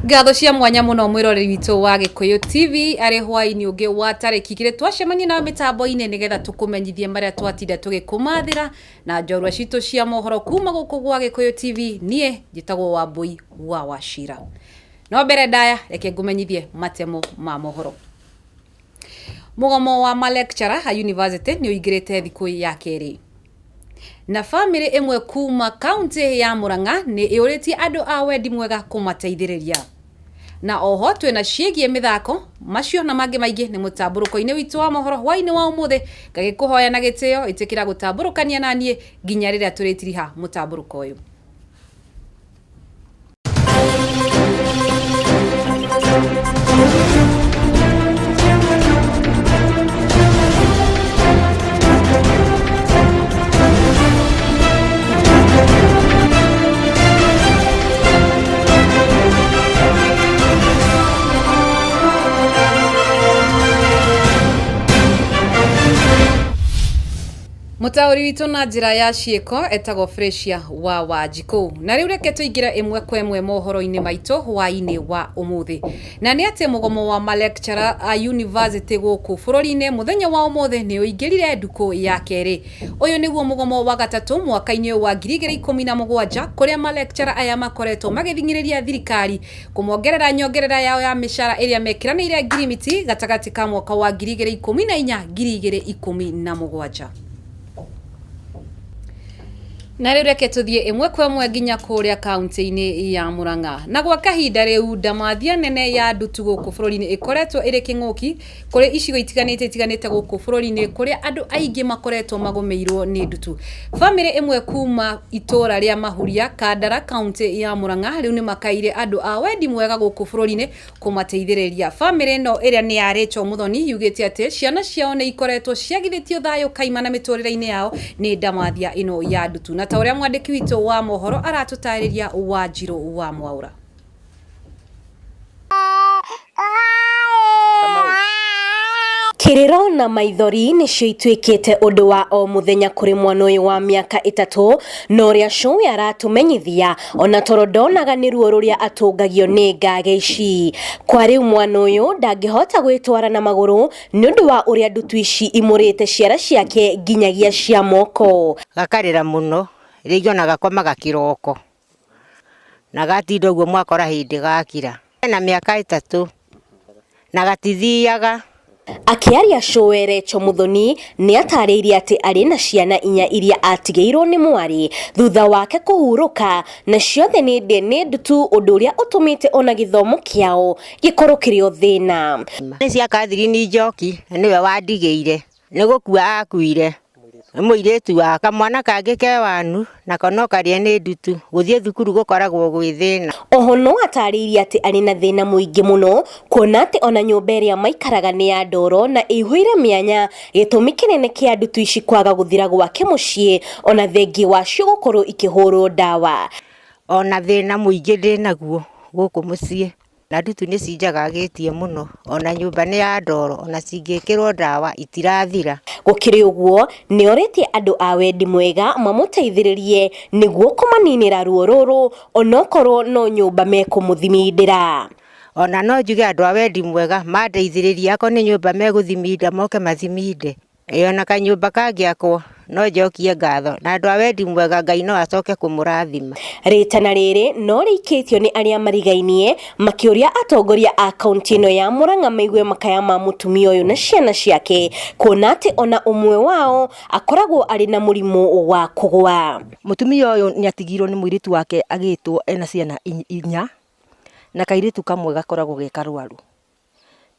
Ngatho cia mwanya muno mwiroreri witũ wa Gĩkũyũ TV arĩ hwaĩ-inĩ ũngĩ wa tarĩki igĩrĩ twacemania nawe mĩtambo-inĩ nĩgetha tũkũmenyithie marĩa twatinda tũgĩkũmathĩra na njorua citũ cia mohoro kuma gũkũ gwa Gĩkũyũ TV. Niĩ njĩtagwo Wambũi wa Wachira. No mbere ndaya reke ngũmenyithie matemo ma mohoro. Mũgomo wa ma lecturer a university nĩ ũingĩrĩte thikũ ya kerĩ. Na bamĩrĩ ĩmwe kuma kaunti ya Murang'a nĩ ĩũrĩtie andũ a wendi mwega kũmateithĩrĩria. Na oho twĩna ciĩgiĩ mĩthako, macio na mangĩ maingĩ nĩ mũtambũrũko-inĩ witũ wa mohoro hwaĩ-inĩ wa ũmũthĩ. Ngagĩkũhoya na gĩtĩo ĩtĩkĩra gũtambũrũkania na niĩ nginya rĩrĩa tũrĩtiriha mũtambũrũko ũyũ. Mũtaũri witũ na njĩra ya ciĩko etagwo Fresia wa Wanjikũ. Na rĩu reke tũingĩre ĩmwe kwa ĩmwe mohoro-inĩ maitũ hwaĩ-inĩ wa ũmũthĩ. Na nĩ atĩ mũgomo wa ma lecturer a university gũkũ bũrũri-inĩ mũthenya wa ũmũthĩ nĩ ũingĩrire ndukũ ya kerĩ. Ũyũ nĩguo mũgomo wa gatatũ mwaka-inĩ ũyũ wa 2017 kũrĩa ma lecturer aya makoretwo magĩthing'ĩrĩria thirikari kũmongerera nyongerera yao ya mĩcara ĩrĩa mekĩranĩire ngirimiti gatagatĩ ka mwaka wa 2014 2017. Na rĩu reke tũthiĩ ĩmwe kwa ĩmwe nginya kũrĩa kaunti-inĩ ya Murang'a. Na gwa kahinda rĩu ndamathia nene ya ndutu gũkũ bũrũri-inĩ ĩkoretwo ĩrĩ kĩng'ũki kũrĩ icigo itiganĩte itiganĩte gũkũ bũrũri-inĩ kũrĩa andũ aingĩ makoretwo magũmĩirwo nĩ ndutu. Bamĩrĩ ĩmwe kuma itũra rĩa Mahuria, Kandara, kaunti ya Murang'a rĩu nĩ makaire andũ a wendi mwega gũkũ bũrũri-inĩ kũmateithĩrĩria. Bamĩrĩ ĩno ĩrĩa nĩ ya Rachel Muthoni yugĩte atĩ ciana ciao nĩ ikoretwo ciagithĩtio thayũ kaimana mĩtũrĩre-inĩ yao nĩ ndamathia ĩno ya ndutu. Na ta ũrĩa mwandĩki witũ wa mohoro aratũtarĩria Wanjirũ wa Mwaũra. Kĩrĩro na maithori nĩcio ituĩkĩte ũndũ wa o mũthenya kũrĩ mwana ũyũ wa mĩaka ĩtatũ, na ũrĩa cũwe aratũmenyithia ona toro ndonaga nĩ ruo rũrĩa atũngagio nĩ ngage ici. Kwa rĩu mwana ũyũ ndangĩhota gwĩtwara na magũrũ nĩ ũndũ wa ũrĩa ndutu ici imũrĩte ciara ciake nginyagia cia moko. Gakarĩra mũno, rĩngĩ ona gakomaga kĩroko. Na gatinda ũguo mwakora hĩndĩ gakira. Kena mĩaka 3 na gatithiaga. Akĩaria cũwe Recho Muthoni nĩ atarĩirie atĩ arĩ na ciana inya iria atigĩirwo nĩ mwarĩ thutha wake kũhurũka na ciothe nĩ ndĩe nĩ ndutu ũndũ ũrĩa ũtũmĩte ona gĩthomo kĩao gĩkorwo kĩrĩ o thĩna. Nĩ cia Catherine Njoki na nĩwe wandigĩire. Nĩ gũkua akuire. Nĩ mũirĩtu wa kamwana kangĩ ke wanu nako no karĩe nĩ ndutu. Gũthiĩ thukuru gũkoragwo gwĩ thĩna. Oho no atarĩirie atĩ arĩ na thĩna mũingĩ mũno kuona atĩ ona nyũmba ĩrĩa maikaraga nĩ ya ndoro na ĩihũire mĩanya, gĩtũmi kĩnene kĩa ndutu ici kwaga gũthira gwake mũciĩ ona thengia wacio gũkorwo ikĩhũrwo ndawa. Ona thĩna mũingĩ ndĩnaguo gũkũ mũciĩ. Na ndutu nĩ cinjagagĩtie mũno, ona nyũmba nĩ ya ndoro, ona cingĩkĩrwo ndawa itirathira. Gũkĩrĩ ũguo, nĩ orĩtie andũ a wendi mwega mamũteithĩrĩrie nĩguo kũmaninĩra ruo rũrũ onokorwo no nyũmba mekũmũthimindĩra. Ona no njuge andũ a wendi mwega mandeithĩrĩrie akorwo nĩ nyũmba megũthiminda moke mathiminde. Ĩĩ ona kanyũmba kangĩakwo no njokie ngatho na andũ a wendi mwega Ngai no acoke kũmũrathima. Rĩtana rĩrĩ no rĩikĩtio nĩ arĩa marigainie makĩũria atongoria a kaunti ĩno ya Murang'a maigue makaya ma mũtumia ũyũ na ciana ciake kuona atĩ ona ũmwe wao akoragwo arĩ na mũrimũ wa kũgwa. Mũtumia ũyũ nĩ atigirwo nĩ mũirĩtu wake agĩtwo ena ciana inya na kairĩtu kamwe gakoragwo ge karwaru.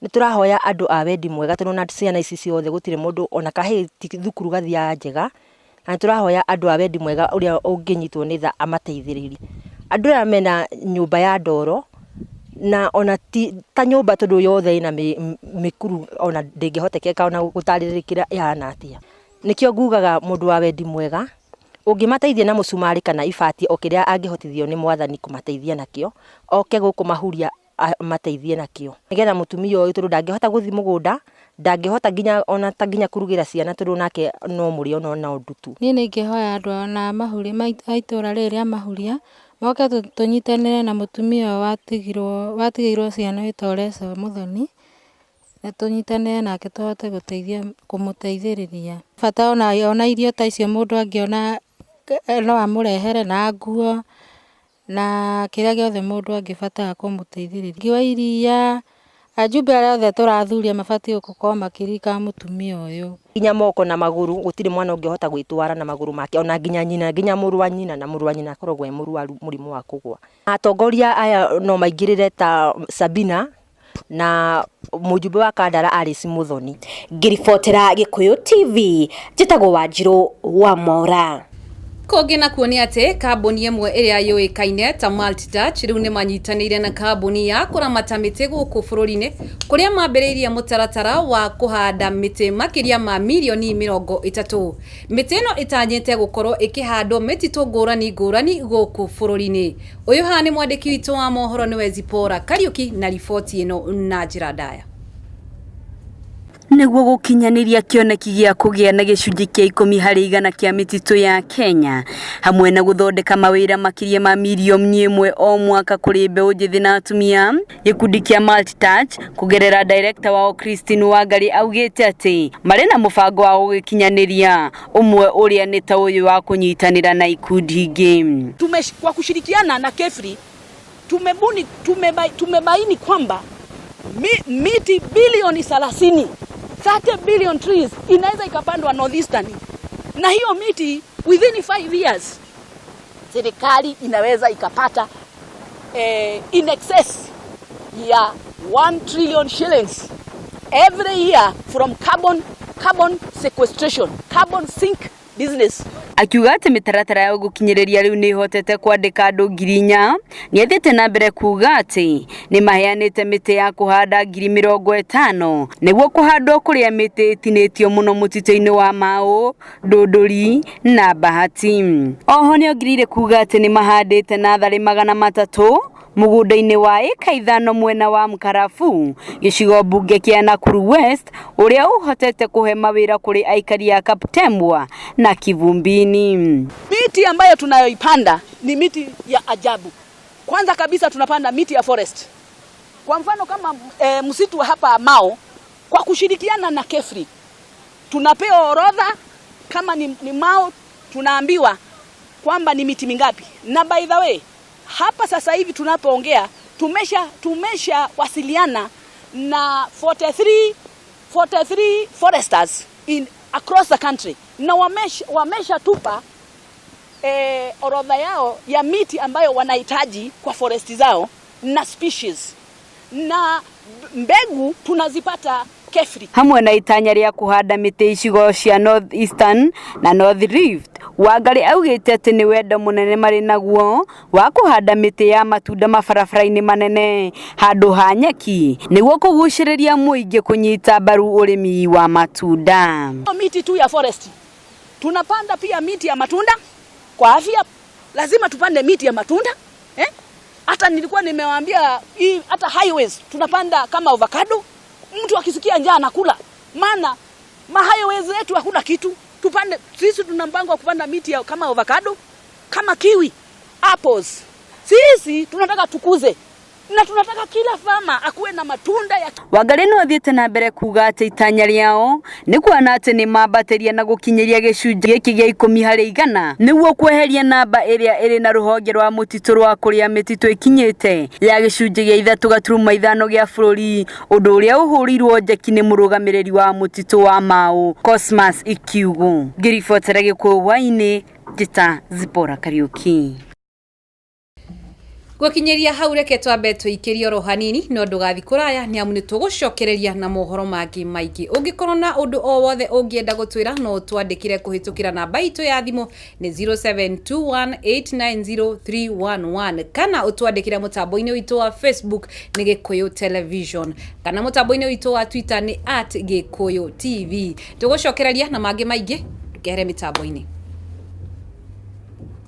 Nĩ tũrahoya andũ a wendi mwega tondũ ona ciana ici ciothe gũtirĩ mũndũ ona kahĩĩ ti thukuru gathiaga njega, na nĩ tũrahoya andũ a wendi mwega ũrĩa ũngĩnyitwo nĩ tha amateithĩrĩrie. Andũ aya mena nyũmba ya ndoro na ona ti ta nyũmba tondũ yothe ĩna mĩkuru ona ndĩngĩhotekeka ona gũtarĩrĩkĩra ĩhana atĩa. Nĩkĩo ngugaga mũndũ wa wendi mwega ũngĩmateithia na mũcumarĩ kana ibati o kĩrĩa angĩhotithio nĩ Mwathani kũmateithia nakĩo, oke gũkũ Mahuria amateithie nakĩo. Nĩgetha mũtumia ũyũ tondũ ndangĩhota gũthiĩ mũgũnda, ndangĩhota nginya ona ta nginya kũrugĩra ciana tondũ nake no mũrĩo no ndutu. Niĩ nĩ ingĩhoya andũ ona a Mahuria, a itũra rĩrĩ rĩa Mahuria, Moke tũnyitanĩre na mũtumia ũyũ watigirwo watigĩirwo ciana wĩtagwo Rachel Muthoni, na tũnyitanĩre nake tũhote gũteithia kũmũteithĩrĩria. Bata ona irio ta icio mũndũ angĩona no amũrehere na nguo na kĩrĩa gĩothe mũndũ angĩbatara kũmũteithĩrĩria. Wa iria, ajumbe arĩa othe tũrathuria mabatiĩ gũkorwo makĩririkana mũtumia ũyũ. Nginya moko na magũrũ gũtirĩ mwana ũngĩhota gwĩtwara na magũrũ make ona nginya nyina nginya mũrũ wa nyina na mũrũ wa nyina akoragwo e mũrwaru mũrimũ wa kũgwa. Atongoria aya no maingĩrĩre ta Sabina na mũjumbe wa Kandara Alice Muthoni. Ngĩribotera Gĩkũyũ TV, njĩtagwo Wanjirũ wa Mwaũra. Kũngĩ nakuo nĩ atĩ kambuni ĩmwe ĩrĩa yũĩkaine ta Malt Dutch rĩu nĩ manyitanĩire na kambuni ya kũramata mĩtĩ gũkũ bũrũri-inĩ kũrĩa mambĩrĩirie mũtaratara wa kũhanda mĩtĩ makĩria ma mirioni 30. Mĩtĩ ĩno ĩtanyĩte gũkorwo ĩkĩhandwo mĩtitũ ngũrani ngũrani gũkũ bũrũri-inĩ. Ũyũ haha nĩ mwandĩki witũ wa mohoro nĩwe Zipporah Kariũki na riboti ĩno na njĩra ndaya. Nĩguo gũkinyanĩria kĩoneki gĩa kũgĩa na gĩcunjĩ kĩa 10% kĩa mĩtitũ ya Kenya, hamwe na gũthondeka mawĩra makĩria ma mirioni 1 o mwaka kũrĩ mbeũ njĩthĩ na atumia, gĩkundi kĩa Multitouch kũgerera director wao Christine Wangari augĩte atĩ marĩ na mũbango wa gũgĩkinyanĩria ũmwe ũrĩa nĩ ta ũyũ wa kũnyitanĩra na ikundi ingĩ. Kwa kushirikiana na KEFRI tumebuni, tumebaini kwamba miti bilioni 30, 30 billion trees inaweza ikapandwa Northeastern, na hiyo miti within 5 years serikali inaweza ikapata in excess ya 1 trillion shillings every year from carbon sequestration, carbon sink business. Akiuga atĩ mĩtaratara ya gũkinyĩrĩria rĩu nĩ ĩhotete kwandĩka andũ 4,000. Nĩ athiĩte na mbere kuuga atĩ nĩ maheanĩte mĩtĩ ya kũhanda 50,000 nĩguo kũhandwo kũrĩa mĩtĩ ĩtinĩtio mũno mũtitũ-inĩ wa Mau, Ndũndũri na Bahati. Oho nĩ ongereire kuuga atĩ nĩ mahandĩte natharĩ 300 mũgũnda-inĩ wa ĩka 5 mwena wa Mkarabu gĩcigo mbunge kĩa Nakuru West ũrĩa ũhotete kũhe mawĩra kũrĩ aikari a Kaptembwa na Kivumbini. Miti ambayo tunayoipanda ni miti ya ajabu. Kwanza kabisa tunapanda miti ya forest. Kwa mfano kama msitu hapa Mau, kwa kushirikiana na KEFRI tunapewa orodha kama ni Mau, tunaambiwa kwamba ni miti mingapi. Na by the way, hapa sasa hivi tunapoongea tumesha wasiliana na 43 foresters in across the country, na wamesha tupa orodha yao ya miti ambayo wanahitaji kwa foresti zao na species na mbegu tunazipata KEFRI. Hamwe na itanya rĩa kũhanda mĩtĩ icigo cia North Eastern na North Rift, Wangari augĩte atĩ nĩ wendo mũnene marĩ naguo wa kũhanda mĩtĩ ya matunda mabarabara-inĩ manene handũ ha nyeki nĩguo kũgucĩrĩria mũingĩ kũnyita mbaru ũrĩmi wa matunda. Miti tu ya forest, tunapanda pia miti ya matunda kwa afya. Lazima tupande miti ya matunda eh? Hata nilikuwa nimewaambia hii, hata highways tunapanda kama avocado, mtu akisikia njaa anakula, maana ma highways yetu hakuna kitu. Tupande, sisi tuna mpango wa kupanda miti ya kama avocado, kama kiwi, apples. Sisi tunataka tukuze na tunataka kila farmer akuwe na matunda ya. Wangari no athiĩte na mbere kuga atĩ itanya rĩao nĩ kuona atĩ nĩ mambatĩria na gũkinyĩria gĩcunjĩ gĩkĩ gĩa 10% nĩguo kweheria namba ĩrĩa ĩrĩ na rũhonge rwa mũtitũ rwa kũrĩa mĩtitũ ĩkinyĩte ya gĩcunjĩ gĩa 3.5 gĩa bũrũri, ũndũ ũrĩa ũhũrĩirwo njeki nĩ mũrũgamĩrĩri wa mũtitũ wa Mau Cosmas Ikiugu. Ngĩribotera Gĩkũyũ hwaĩ-inĩ, njĩta Zipporah Kariũki. Gũkinyĩria hau reke twambe tũikĩrie oro hanini no ndũgathi kũraya nĩ amu nĩ tũgũcokereria na mohoro mangĩ maingĩ. Ũngĩkorwo na ũndũ o wothe ũngĩenda gũtwĩra no ũtwandĩkĩre kũhĩtũkĩra namba itũ ya thimũ nĩ 0721890311 kana ũtwandĩkĩre mũtambo-inĩ witũ wa Facebook nĩ Gĩkũyũ Television kana mũtambo-inĩ witũ wa Twitter nĩ @GĩkũyũTV. Tũgũcokereria na mangĩ maingĩ, ndũkehere mĩtambo-inĩ.